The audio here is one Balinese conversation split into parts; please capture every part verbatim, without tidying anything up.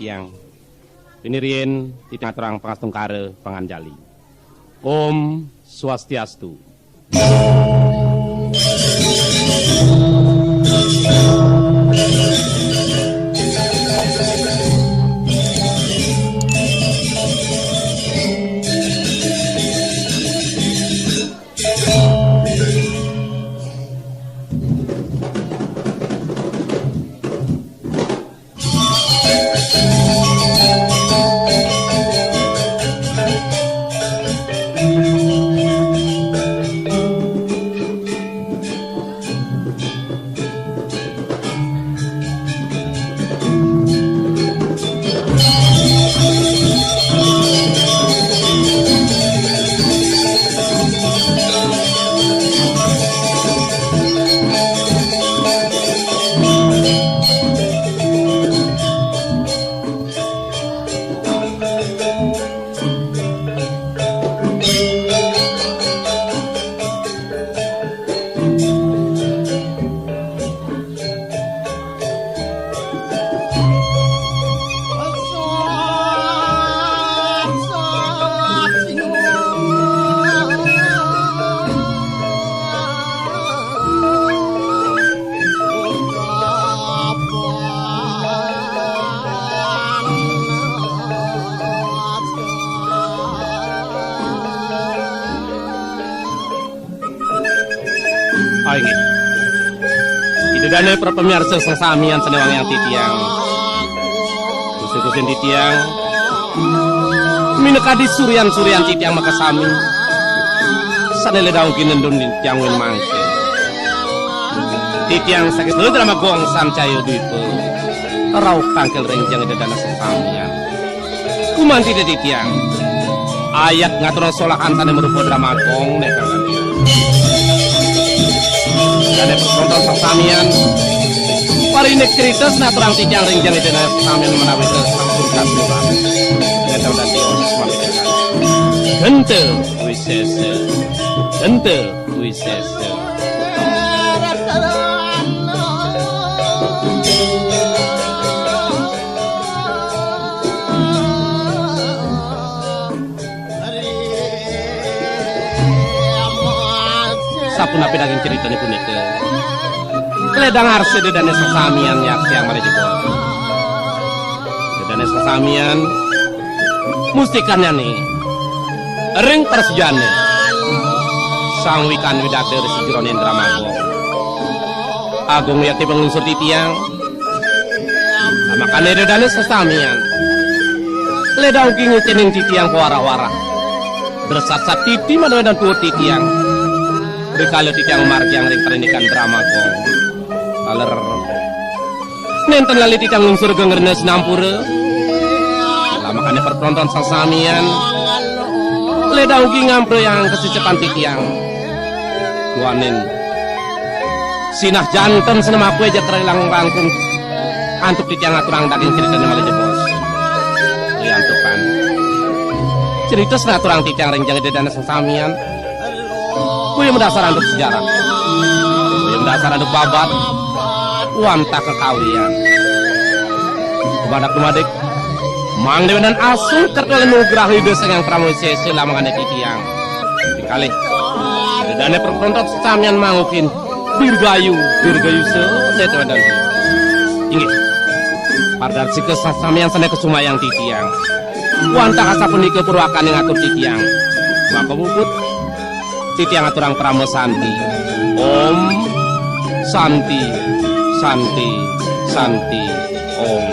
Tiang. Piniriin titiang aturang pangastungkara panganjali. Om Swastiastu. Oh, inggih. Ida dané para pamiarsa sing samian sané wangiang titiang. Gusti-gusti titiang. Minakadi suryan-suryan titiang makasami. Sané ledang ginendun titiang win mangké. Titiang saking Drama Gong Sancaya Dwipa. Rauh tangkil ring jeng Ida dané sing samian. Gumanti titiang. Ayat ngaturang solahan sané marupa Drama Gong, né kang dané. Dané penonton sasamian. Parinik cerita sinaturang titiang ring jeng Ida dané samian menawi sampun kasurat. Né kang dané. Genta Wisesa. Genta Wisesa. Sapunapi daging critané punika? Ledang arsa Ida dané sasamian nyaksiang malih jebos. Ida dané sasamian mustikannyané ring prasjané. Sang Wikan Widakti ring sajeroning Drama Gong. Agung yakti panglungsur titiang. Makané Ida dané sasamian. Ledang ugi ngicénin titiang pawarah-warah. Dresat satiti madué dan tuut titiang. Rikala titiang margiang ring parindikan Drama Gong. Taler. Nénten lali titiang lungsur geng rena sinampura. Lamakané para penonton sasamian. Ledang ugi ngamprayang kasisepan titiang. Duaning sinah janten sinemaku ja langkung antuk titiang aturang daging critané malih jebos. Riantukan. Crita sinaturang titiang ring jeng Ida dané sasamian. Kuwi madasar antuk sejarah. Kuwi madasar antuk babad. Wantah kekawian. Kebadak dumadik. Mangda wénten asung kerta nugraha Ida Sang Hyang Parama Wisesa lamakané titiang. Kalih. Ida dané para penonton sasamian mangukin. Dirgayu, dirgayusa, nénten wénten. Inggih. Paradarsika sasamian sané kasumayang titiang. Wantah asapunika purwakaning atur titiang. Maka puput titiang aturang parama santi. Om Santi, Santi, Santi, Om.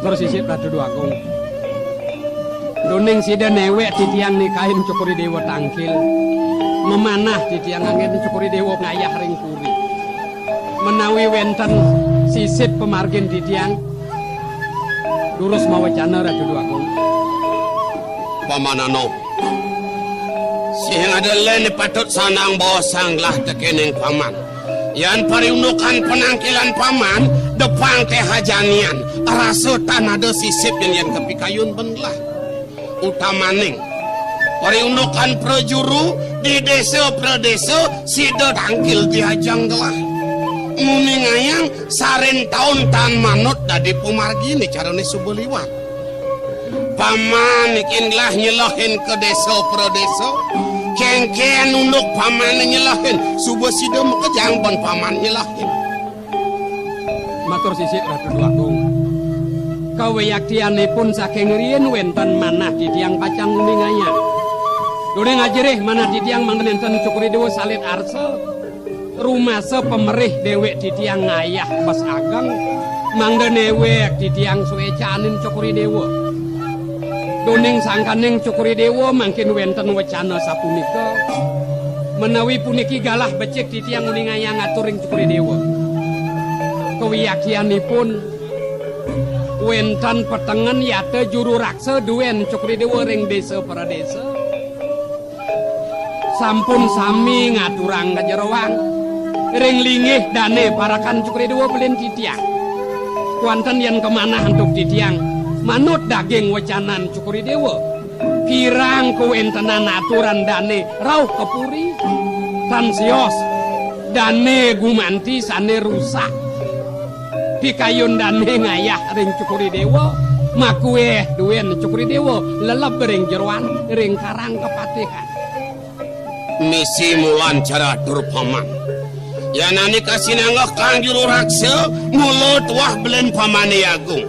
Tur sisip Ratu Déwa Agung. Duaning sida néwék titiang nikahin Cokor I Déwa tangkil. Mamanah titiang anggén Cokor I Déwa ngayah ring puri. Menawi wénten sisip pamargin titiang, durus mawecana Ratu Déwa Agung. Paman Anom. Sing ada lén patut sanang baosang gelah tekéning paman. Yan pariundukan panangkilan paman, depang téh ajanian, rasa tan ada sisip yén, yén kapikayun bén gelah. Utamaning pariundukan prajuru di désa-pradésa sida tangkil di ajeng gelah. Nguningayang sarin taun tan manut dadi pamarginé carané suba liwat. Paman niki gelah nyelehin ka désa-pradésa. Kénkén unduk paman nyelehin, suba sida makejang bén paman nyelehin. Matur sisip Ratu Déwa Agung. Kawiaktianipun saking riin wénten manah titiang pacang nguningayang. Duaning ajerih manah titiang mangda nénten Cokor I Déwa salit arsa. Rumasa pamerih déwék titiang ngayah bes ageng, mangda néwék titiang suécanin Cokor I Déwa. Duaning sangkaning Cokor I Déwa mangkin wénten wecana sapunika, menawi puniki galah becik titiang nguningayang atur ring Cokor I Déwa. Kawiaktianipun wénten petengen yata juru raksa duén Cokor I Déwa ring désa-pradésa. Sampun sami ngaturang kajeroan ring linggih dané parekan Cokor I Déwa pelin titiang. Kuanten yén kamanah antuk titiang, manut daging wecanan Cokor I Déwa, kirang kawéntenan aturan dané rauh ka puri, tan sios dané gumanti sané rusak. Pikayun dané ngayah ring Cokor I Déwa, makuéh duén Cokor I Déwa leleb ring jeroan ring Karang Kepatihan. Misi mulan cara atur paman. Yan ané kasinanggeh kang juru raksa, mula tuah belin pamané agung.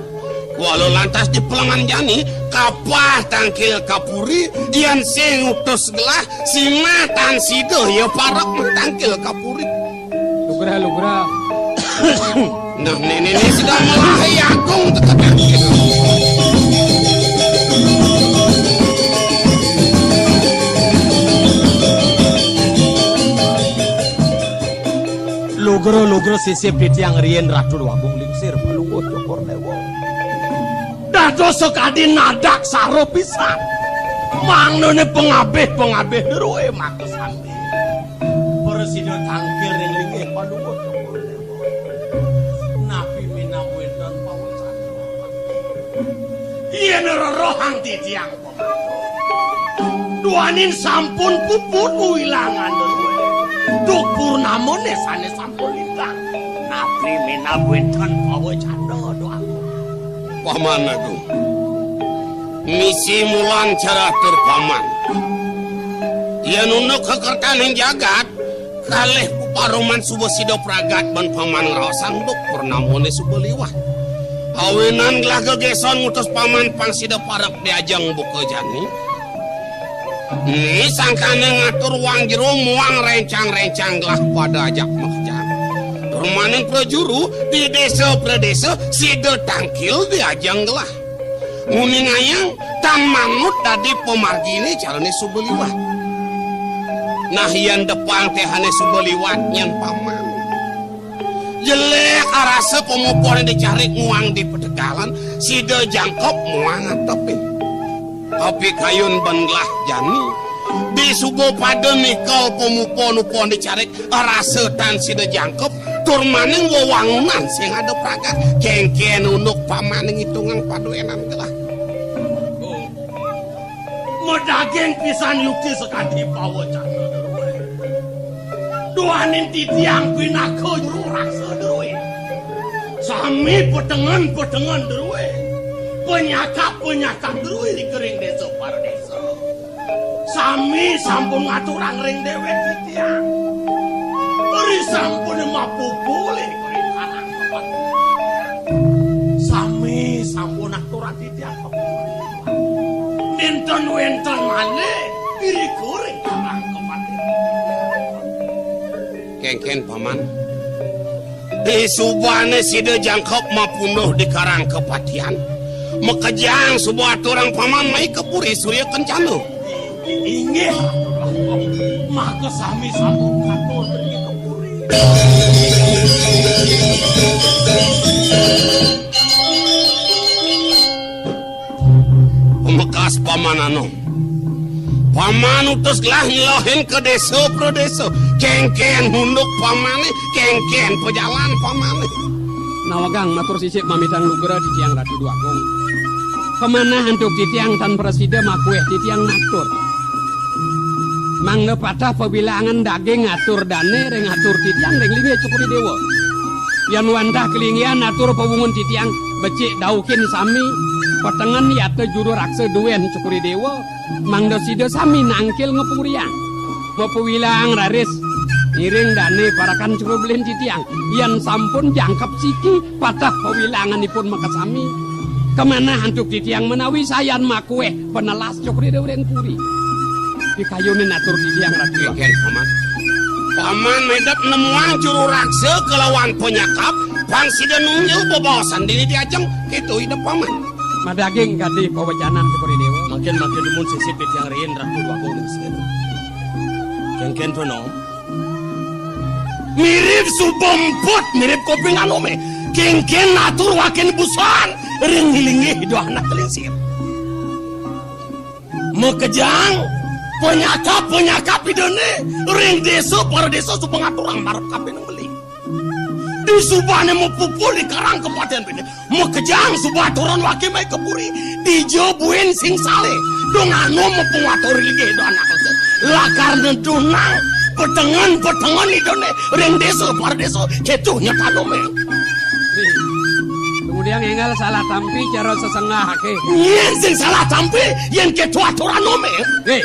Kuala lantas di pelengan jani, kapah tangkil ka puri, yan sing utus gelah, sinah tan sida ya parek tangkil ka puri. Lugra, lugra. Nah, néné né sedang melahi agung teka tangkil. Lugra-lugra sisip titiang riin Ratu Déwa Agung Lingsir Palungguh Cokor Déwa. Dados sakadi nadak sara pisan. Mangdané pangabih-pangabih drué makasami. Prasida tangkil ring linggih Palungguh Cokor Déwa. Napi minab wénten pawecan? Yén rerohang titiang Duaning sampun puput wilangan drué. Duk purnamané sané sampun lintang. Napi minab wénten pawecana, Déwa Agung? Paman Agung. Misi mulan cara atur paman. Yén unduk kakertaning jagat, kalih paruman suba sida pragat bén paman ngraosang duk purnamané suba liwat. Awinan gelah gegéson ngutus paman pang sida parek di ajeng buka jani. Ni sangkané ngatur wang jero muang rencang-rencang gelah pada ajak makejang. Tur maning prajuru di désa-pradésa sida tangkil di ajeng gelah. Nguningayang tan manut dadi pamarginé carané suba liwat. Nah, yén depang téhané suba liwat nyén paman. Jelék arasa pamupuné di Carik muang di Pategalan, sida jangkep muang atepin. Apikayun bén gelah jani. Di suba pada nikel pamupa-nupa di Carik, arasa tan sida jangkep, tur maning wewangunan sing ada pragat, kénkén unduk pamané ngitungang paduénan gelah. Madaging pisan yukti sakadi pawecana drué. Duaning titiang pinaka juru raksa drué. Sami petengen-petengen drué. Penyakap-penyakap drué di kering désa pardésa. Sami sampun ngaturang ring déwék titiang. Ri sampun mapupulih ring karang kepatihan. Sami sampun aturang titiang. Nénten wénten malih iri kuring karang kepatihan. Kénkén, Paman. Di subané sida jangkep mapunduh di karang kepatihan. Makejang suba aturang paman mai ka puri Surya Kencana. Inggih. Maka sami sampun katur pergi ka puri. Pamekas paman anom. Paman utus gelah nyelohin ka desa pradesa. Kengken hunduk pamane, kengken pajalan pamane. Nawegang matur sisip mamitang lugra titiang Ratu Dwagung. Kamanah antuk titiang tan prasida makueh titiang matur. Mangda patah pawilangan daging atur dane ring atur titiang ring linggih Cokor I Dewa. Yan wantah kalinggihan atur pawungun titiang becik daukin sami, petengen yata juru raksa duen Cokor I Dewa, mangda sida sami nangkil ngapuriang. Mapawilang raris ngiring dane parekan juru belin titiang. Yan sampun jangkep siki patah pawilanganipun makasami. Kamanah antuk titiang menawi sayan makueh panelas Cokor I Dewa ring puri. Pikayunin atur titiang Ratu. Kengken, Paman. Paman medep nemuang juru raksa kalawan panyakap, pang sida nunggil bebaosan dini diajeng, keto idep Paman. Madaging kadi pawecanan Cokor I Dewa. Mangkin, mangkin dumun sisip titiang riin Ratu Dwagung Lingsir. Kengken to, Nom. Mirib suba emput, mirib kuping anome. Kengken atur wakin busan ring linggih Ida Anak Lingsir. Makejang panyakap-panyakap Idane ring desa paradesa suba ngaturang marep kapining beli. Disubane mapupu di karang kapaten bini. Makejang suba aturan wake mai ka puri. Dija buin sing salih. Dong anu mapangatur linggih Ida Anak Lingsir. Lakar nedunang petengen-petengen Idane ring desa paradesa. Keto nyatane. Kemudian enggal salah tampi cara sesenggahake. Yen sing salah tampi, yen keto aturan ome. Hei,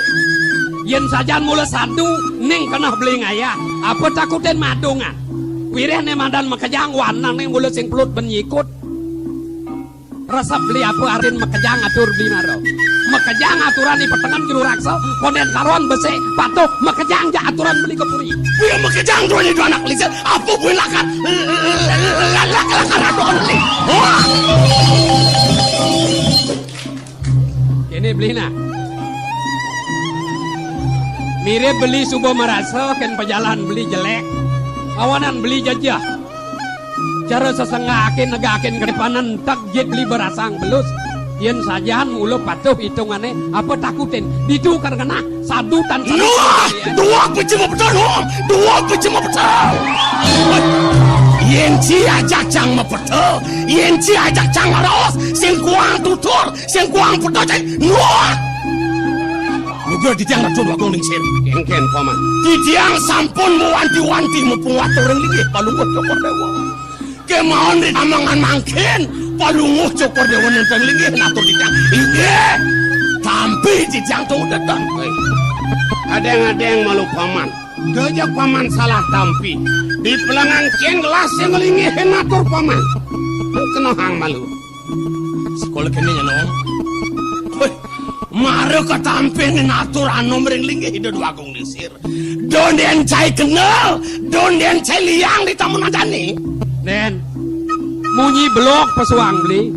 yen sajan mula sadu ning keneh beli ngayah, apa takutin madungan? Wirih ne madan makejang wanang ning mula sing pelut ben nyikut. Resep beli apa arin makejang atur beli mara. Makejang aturan di petengan juru raksa, konden karuan besik, patuh, makejang ja aturan beli ke puri. Beli makejang tuan itu anak lisan, apa buin lakar, lakar, lakar aturan beli. Wah! Kene beli nah. Mirib beli suba marasa ken pajalan beli jelek. Awanan beli jejeh. Cara sesenggahake negakin kadipanan teg jit beli berasang belus. Yen sajan mula patuh itungane apa takutin. Ditu kar kenah sadu tan sadu. Nuh! Dua biji mapeta, Nuh! Dua biji mapeta! Yen ci ajak cang mapeta, yen ci ajak cang laras, sing kuang tutur, sing kuang peta cai, Nuh! Lugra titiang Ratu Dwagung Lingsir. Kengken, Paman. Titiang sampun mawanti-wanti mumpung atur ring linggih Palungguh Cokor Dewa. Kemawon ri amangan mangkin, Palungguh Cokor Dewa nenteng linggih natur titiang. Inggih. Tampi titiang tungdetan. Hei. Adeng-adeng malu Paman. Gajah Paman salah tampi. Di pelengan cen gelas sing linggih natur Paman. Kenehang malu. Sekolah kene nyenom. Woi, mara katampi natur anom ring linggih Ida Dwagung Lingsir. Donden cai kenal, donden cai liang di tamun ajane. Den, munyi belog pesuang beli.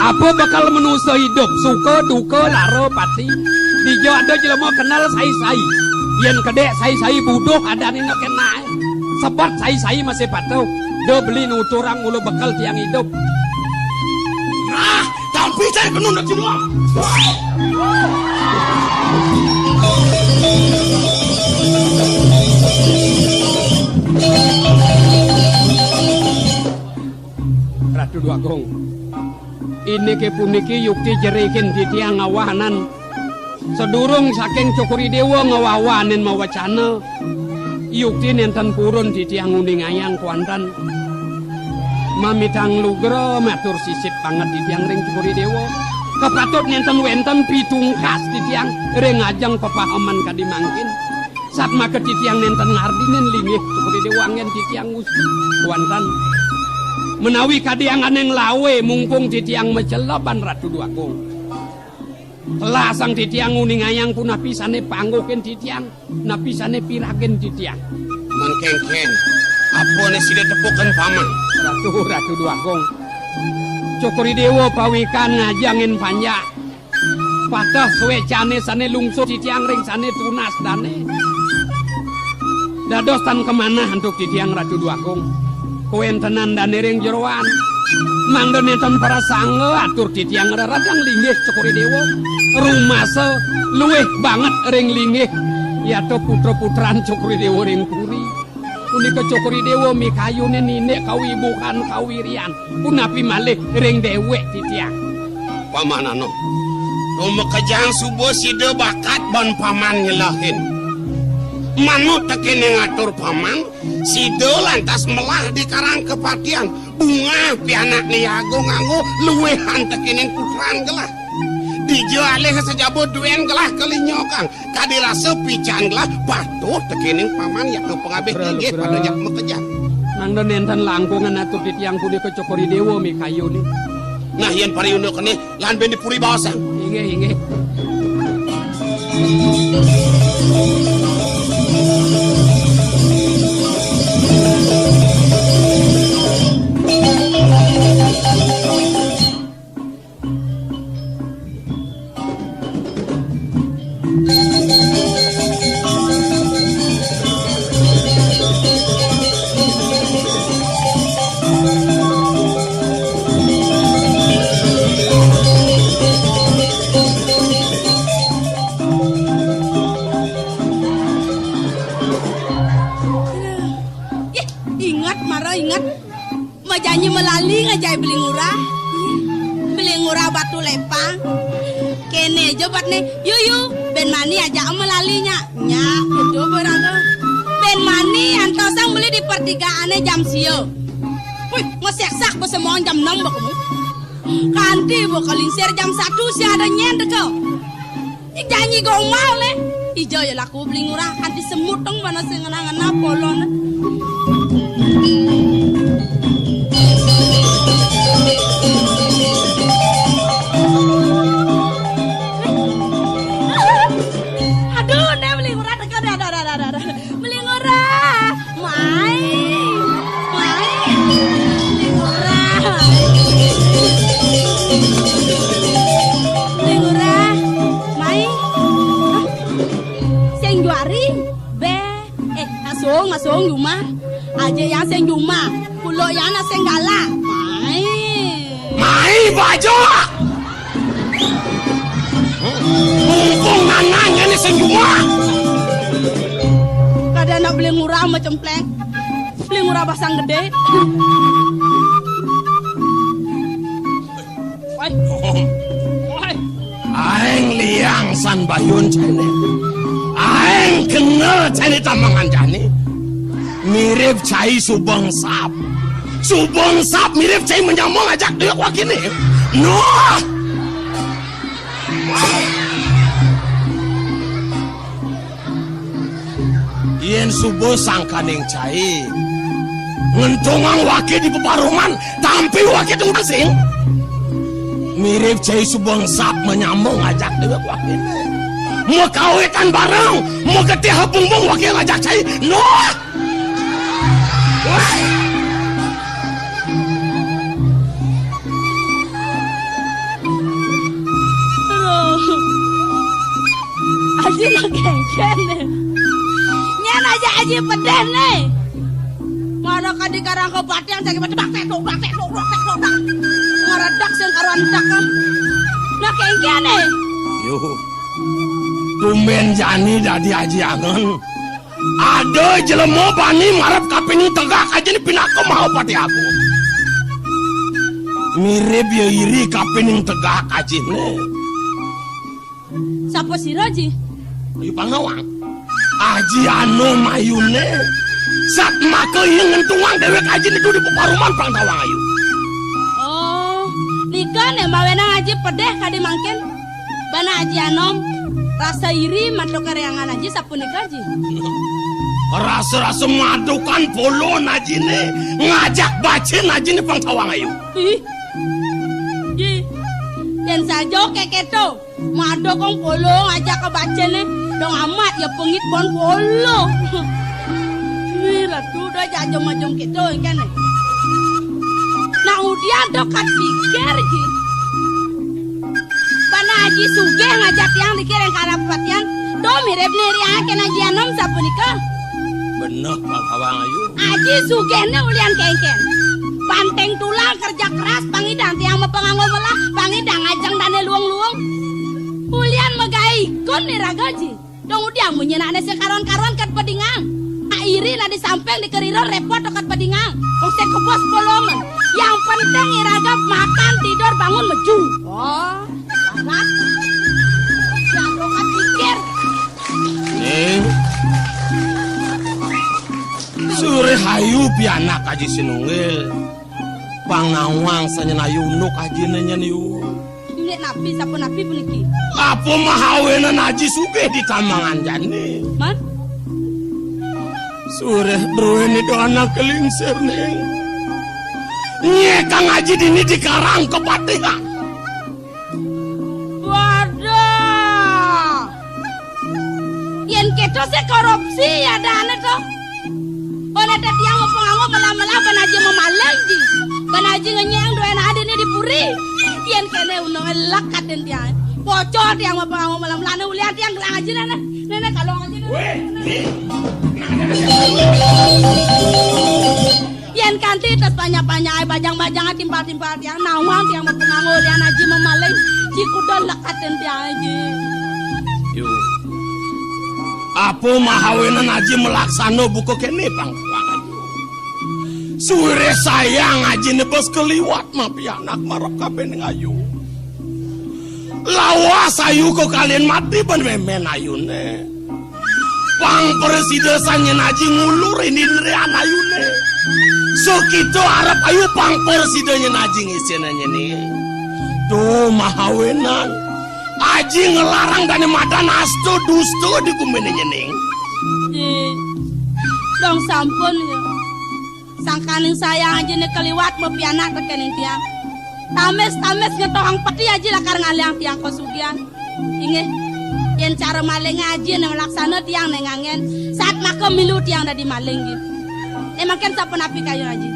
Apa bakal manusa idup, suka, duka, lara, pati. Dija ada jelema kenal sai-sai. Yen kedek sai-sai buduh adane nak kenal. Sebab sai-sai masih patuh. Da beli nuturang mula bekal tiang idup. Nah, tapi saya kena nak jelas. Ratu Dwagung. Inike puniki yukti jerikin titiang awahanan. Sadurung saking Cokor I Dewa ngawawanin mawacana, yukti nenten purun titiang nguningayang kuantan. Mamitang lugra matur sisip banget titiang ring Cokor I Dewa. Kapatut nenten wenten pitungkas titiang ring ajeng pepaheman kadi mangkin. Satmaka titiang nenten ngardinin linggih Cokor I Dewa anggen titiang ngusti kuantan. Menawi kadi angganing lawe mungkung titiang maceleban Ratu Dwagung. Telasang titiang nguningayang punapi sane pangguhin titiang, napi sane piragin titiang. Man kengken, apa ne sida tepukan Paman? Ratu, Ratu Dwagung. Cokor I Déwa pawikan ngajengin panjak. Pateh suécané sané lungsur titiang ring sané tunas dané. Dados tan kamanah antuk titiang Ratu Déwagung. Kawéntenan dané ring jeroan. Mangda nénten prasangga atur titiang reredeng linggih Cokor I Déwa. Rumasa luih banget ring linggih yata putra-putran Cokor I Déwa ring puri. Punika Cokor I Déwa mikayunin indik kawibuhan kawirian. Punapi malih ring déwék titiang. Paman Anom. Tumekejan suba sida bakat ban paman nyelehin. Manut tekening atur paman, sida lantas melah di Karang Kepatian. Bungah pianakné Yaga nganggo luihan tekening putran gelah. Dija alih sajaba duén gelah kalinyogang. Kadi rasa pican gelah patuh tekening paman yata pangabih inggih pada jak makejang. Mangda nénten langkungan atur titiang punika Cokor I Déwa mikayunin. Nah, yén pariuna kéné, lan bén di puri baosang. Inggih, inggih. Ih, inget, mara inget. Majanji malali ngajai Beli Ngurah. Beli Ngurah Batu Lepang. Kéné ja batné, yu, yu, bén mani ajak malali nyak. Nyak, kéto barang. Bén mani antosang beli di pertigaané jam sia. Wih, maseksak besemon jam enam bakemu. Kanti bakal lingsir jam satu sia ada nyén teka. Janji gombal, né. Ija ya laku Beli Ngurah, kanti semuteng mana sing ngena-ngena polon. Aduh, né Beli Ngurah teka, dah, dah, dah, dah, dah. Beli Ngurah, mai. Mai. Beli Ngurah, mai. Beli Ngurah, mai. Hah? Sing juari, bé. Eh, asung, asung jumah. Aja yang sing jumah. Pulo yang na sing galak. Mai. Mai baja. Mumpung nanang ini sing jumah. Kada nak Beli Ngurah macempleng. Beli Ngurah basang gedé. Wai. Wai. Aéng liang san bayun cainé. Aéng kenel cainé tamangan jani. Mirip cai subeng sap. Subeng sap mirip cai manyama ngajak déwék wakiné. Noh. Yén suba sangkaning cai ngentungang wake di peparuman, tampi wake teng sing. Mirip cai suba ngesap manyambung ngajak déwék wakene. Makawitan bareng, magetih bungbung wake ngajak cai. Noh! Wah! Aduh. Aji nak kéngkén né. Nyén ajak aji pedih né. Mara kadi karang kabatian saking tebak tek tobak tek tobak tek tobak. Ngredak sing karo entek. Nak kéngkén né. Yuh. Tumbén jani dadi aji angen. Ada jelema bani marep kapining tegak ajiné pinaka Mahapati Agung. Mirib ya iri kapining tegak ajiné. Sapa sira, Ji? Ayu Pangawang. Aji Anom ayuné. Satmaka iya ngentungang déwék ajiné di peparuman Pangtawang Ayu. Oh, nika né mawinan aji pedih kadi mangkin. Bana Aji Anom, rasa iri mantuk kariangan aji sapunika, Ji. Rasa-rasa madukan pulun ajiné, ngajak bacin ajiné Pangtawang Ayu. Ih. Ji. Yén saja kékéto, madukang pulun ngajak ka baciné, dong amat ya pengit bon pulun. Wih, Ratu, da jak jum-jum kéto kéné. Nak Tiang to kapikir, Ji. Bana Aji sugih ngajak tiang dikir ring karapian. To mirib niri kén Aji Anom sapunika. Beneh, Pang Kawang Ayu. Aji sugihné ulian kénkén. Banting tulang kerja keras, pang nyidang tiang mapanganggo melah, pang nyidang ngajeng dané luung-luung. Ulian magaé ikun iraga, Ji. Dong udiang munyin ané sing karuan-karuan kat padingang. Nak iri nak di samping di keriron repot kat padingang. Dong sing kebos bolongan. Yang penting iraga makan, tidur, bangun, meju. Oh, anak. Yang lo pikir. Ning. Surih ayu pianak Aji Sinunggil. Pang nawang sanyan ayu unduk ajiné nyen yu. Inggih napi, sapunapi puniki? Apa mahawinan Aji sugih di tamangan jani? Man? Surih druéné dua anak lingsir, Ning. Nyékang Aji dini di karang kapatihan. Waduh. Yén kéto sih korupsi ya dané to. Oné té tiang mapanganggo melah-melah ban Aji mamaling, Ji. Ban Aji ngenyéng duén adi né di puri. Yén kéné untung lekat dén tiang. Bocor tiang mapanganggo melah-melah né ulian tiang gelang Aji né. Né, né, kalong Aji né. Wéh, Ji. Yén kanti tes panjang-panjang bajang-bajang timpal-timpal tiang nawang tiang mapanganggo ulian Aji mamaling. Ji kuda lekat dén tiang, Ji. Yu. Apa mahawinan Aji malaksana buka kéné, Pang Kawang Ayu? Suwiré sayang Ajiné bes kaliwat mapianak marep kapining ayu. Lawas ayu kekalin mati ban mémén ayuné. Pang prasida sanyan Aji ngulurin indrian ayuné. Sakita arep ayu pang prasida nyen Aji ngisin nyené. Duh, mahawinan. Aji nglarang dané madan asta dusta di guminé nyening. Ji, dong sampun ya. Sangkaning sayang Ajiné kaliwat mapianak tekéning tiang. Tamis-tamis ngetohang peti Aji lakar ngalihang tiang kasugihan. Inggih, yén cara malingé Aji né malaksana tiang né nganggén, saat maka milu tiang dadi maling, nggih. Né mangkin sapunapi kayun Aji?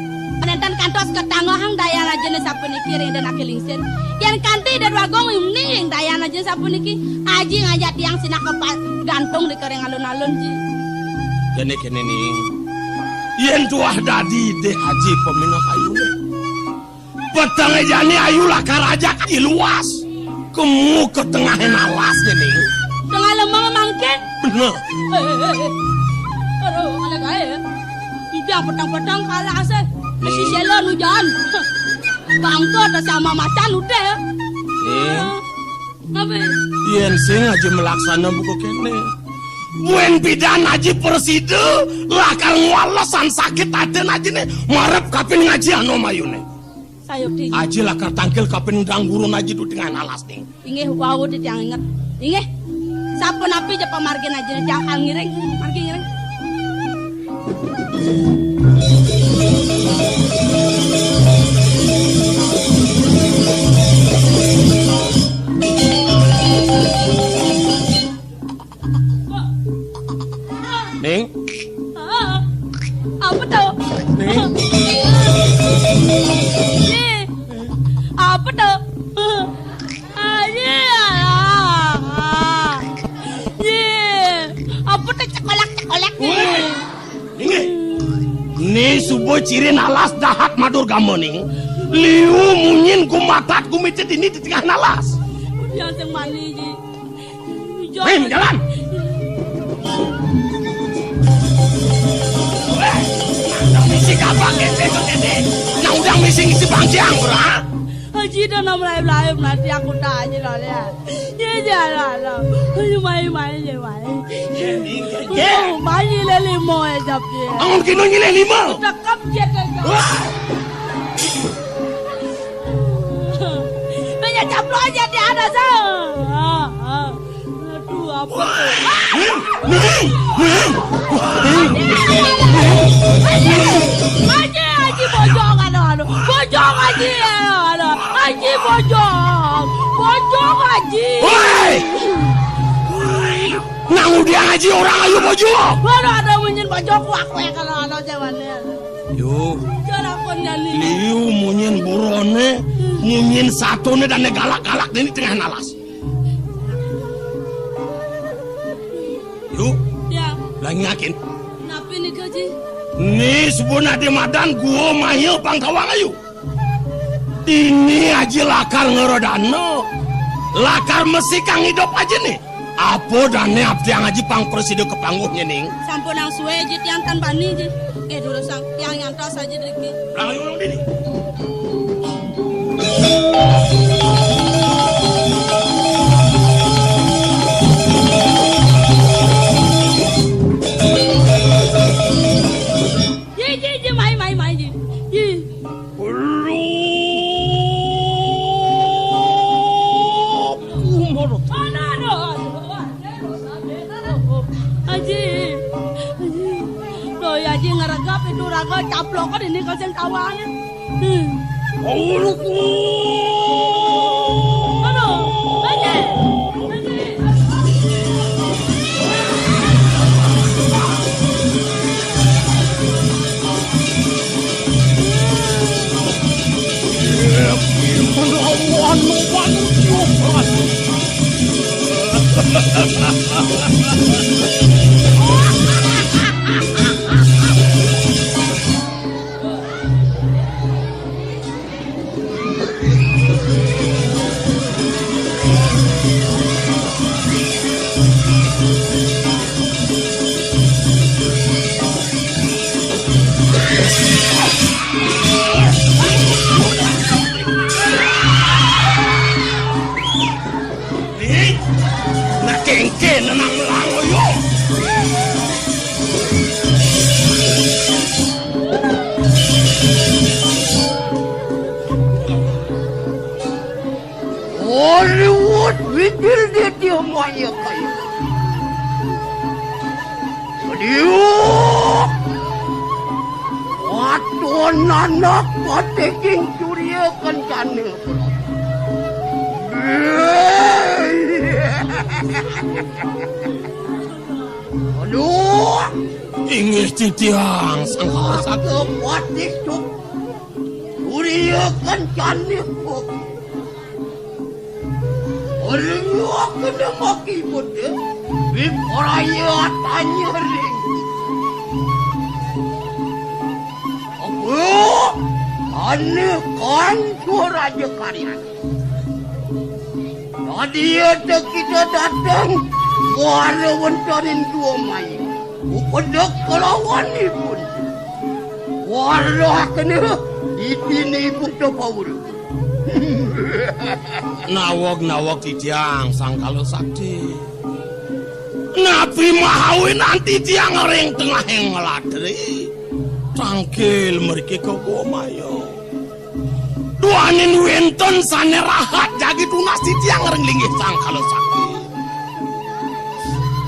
Nénten kantos katanggehang dayan Ajiné sapuniki ring Ida Anaké Lingsir. Yén kanti Ida Dwagung uning ring dayan Ajiné sapuniki, Aji ngajak tiang sinah ka pa-, gantung di kering alun-alun, Ji. Kéné, kéné, Ning. Yén tuah dadi idih Aji paminakayuné. Petengé jani ayu lakar ajak Aji luas. Kemu ka tengahé alas kéné. Tengah lemah mangkin. Beneh. Eh, eh, eh, eh. Aduh, mana gaé ya? Impiang peteng-peteng kalah asé. Nih. Masih selon hujan. Bangka tak sama macan udah ya. Nih. Apa? Yén sing Aji malaksana buka kéné. Buin pidan Aji prasida lakar ngwalesan sakit atin Ajiné marep kapining Aji Anom ayuné. Sayuk, Ding. Aji lakar tangkil kapining dang gurun Aji dutingan alas, Ding. Inggih, wau, Ding, tiang inget. Inggih. Sapunapi ja pamargin Aji, tiang ngiring, margi ngiring. Ning. Ah, apa to? Ning. Ning. Apa to? Ah, iya. Iya. Apa to cekolak-cekolak ni? Woi. Ning. Ni suba cirin alas dahat madur gama, Ning. Liu munyin gumatat gumitit ini di tengah alas. Dia sing mani, Ji. Hei, jalan. Weh, nang udah misi kabang gede, gede. Nang udah misi ngisi bangkiang, bra. Haji dah nam laib-laib nanti aku tak aja lah, ya. Ya, ya, lah, lah. Ayo, mai, mai, ya, mai. Ya, ya, ya. Oh, mai, le limo, ya, jap, ya. Angun kino nyilih lima. Cakep, ya, cakep. Wah. Banyak caplok aja di atas, ah. Ah, ah. Aduh, apa? Haji, Haji, bojong, aduh, aduh. Bojong, Haji, aduh, aduh. Haji, bojong. Bojong, Haji. Woi! Nang udiang Haji orang ayu bojong. Aduh, ada munyin bojong, kuak, kuak, kalau ada jawabannya. Yo. Jangan aku Liu munyin buroné, munyin satoné dané galak-galak di tengah alas. Yu, ya. Lah ngingakin. Napi nika, Ji? Né suba adi madan Gua Maya Bangkawang Ayu. Dini aji lakar ngredana, lakar mesikang idup ajiné. Apa dané abdi aji pang prasida ka panggung nyening? Sampunang sué, Ji, tiang tan bani, Ji. Eh, durusang, tiang nyantos aja driki. Bang, ayo, orang dini. Ji, Ji, Ji, mai, mai, mai, Ji. Ji. Aduh, aduh, aduh, aduh, aduh. Aji, Aji. Loh, ya, Aji, ngeregep itu raga caplok kan ini kasing tawang. Hmm. Aduh, Aji. Aji. Ih, nak kengke nenang melangoyo. Hollywood wikil dia dia maya kaya. Aduh. Waton anak pateking surya kencana. Aduh. Inggih titiang, Sang Kala Sakti. Patih cuk. Surya kencana. Ringa kena maki beda, wipraya tanya ring. Apa? Ane kanca raja karyan. Tadi ada kita datang, wara wentarin dua mai. Upedek kelawan ipun. Wara kena, di sini ipun tepaur. Naweg-naweg titiang Sang Kala Sakti. Napi mahawinan titiang ring tengahing ladri? Tangkil mriki ka Gua Maya. Duaning wénten sané rahat jagi tunas titiang ring linggih Sang Kala Sakti.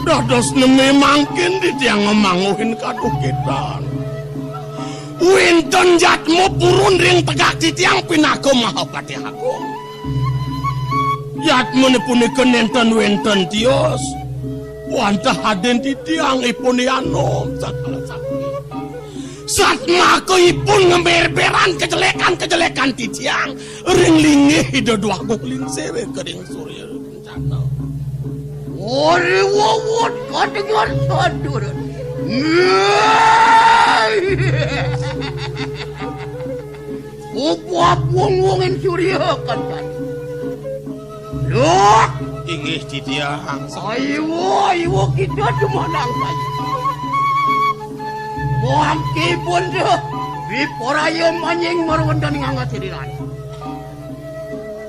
Dados neme mangkin titiang ngamangguhin kadukitan. Wénten jatma purun ring tegak titiang pinaka Mahapatih Agung. Jatmané punika nénten wénten tios, wantah adin titiang ipun anom Sang Kala Sakti. Satmaka ipun ngeberberan kejelekan-kejelekan titiang ring linggih Ida Dwagung Lingsir ring Surya Kencana. Ori wawut kadengar sadur. Upah wong-wongin Surya Kencana. Loh, inggih titiang. Ayo, ayo kita dumanang kaya. Mangke benda, wipraya manjing marwendani ngangkat siriran.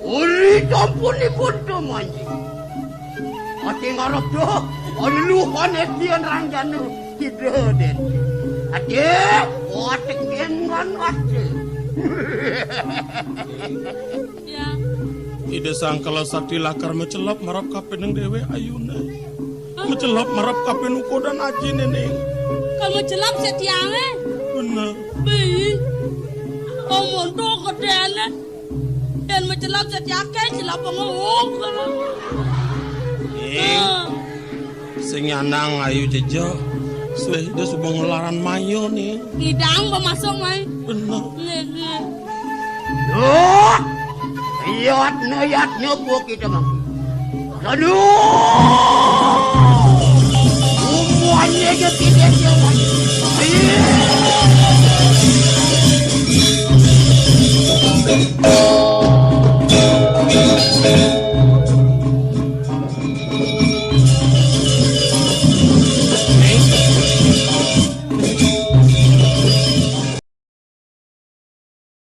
Uri sampun ipun manjing. Ati ngarep doh, anluhan etian rangjana, tidak den. Ati, watek gengan ati. Ya. Ida Sang Kala Sakti lakar macelep marep kapining déwék ayuné. Hah? Macelep marep kapinuka dan ajiné, Ning. Kal macelep sik tiangé. Bener. Bi. Omonto gedéné. Yén macelep sik tiangé, celep ngowok. Ning. Hah. Sing nyandang ayu jejeh. Suwé Ida suba ngelaran maya, Ning. Ngidang pemasok, Mai. Bener. Ning. Yat na yat na po kita mangki. Lalu umuannya je tidak jawab.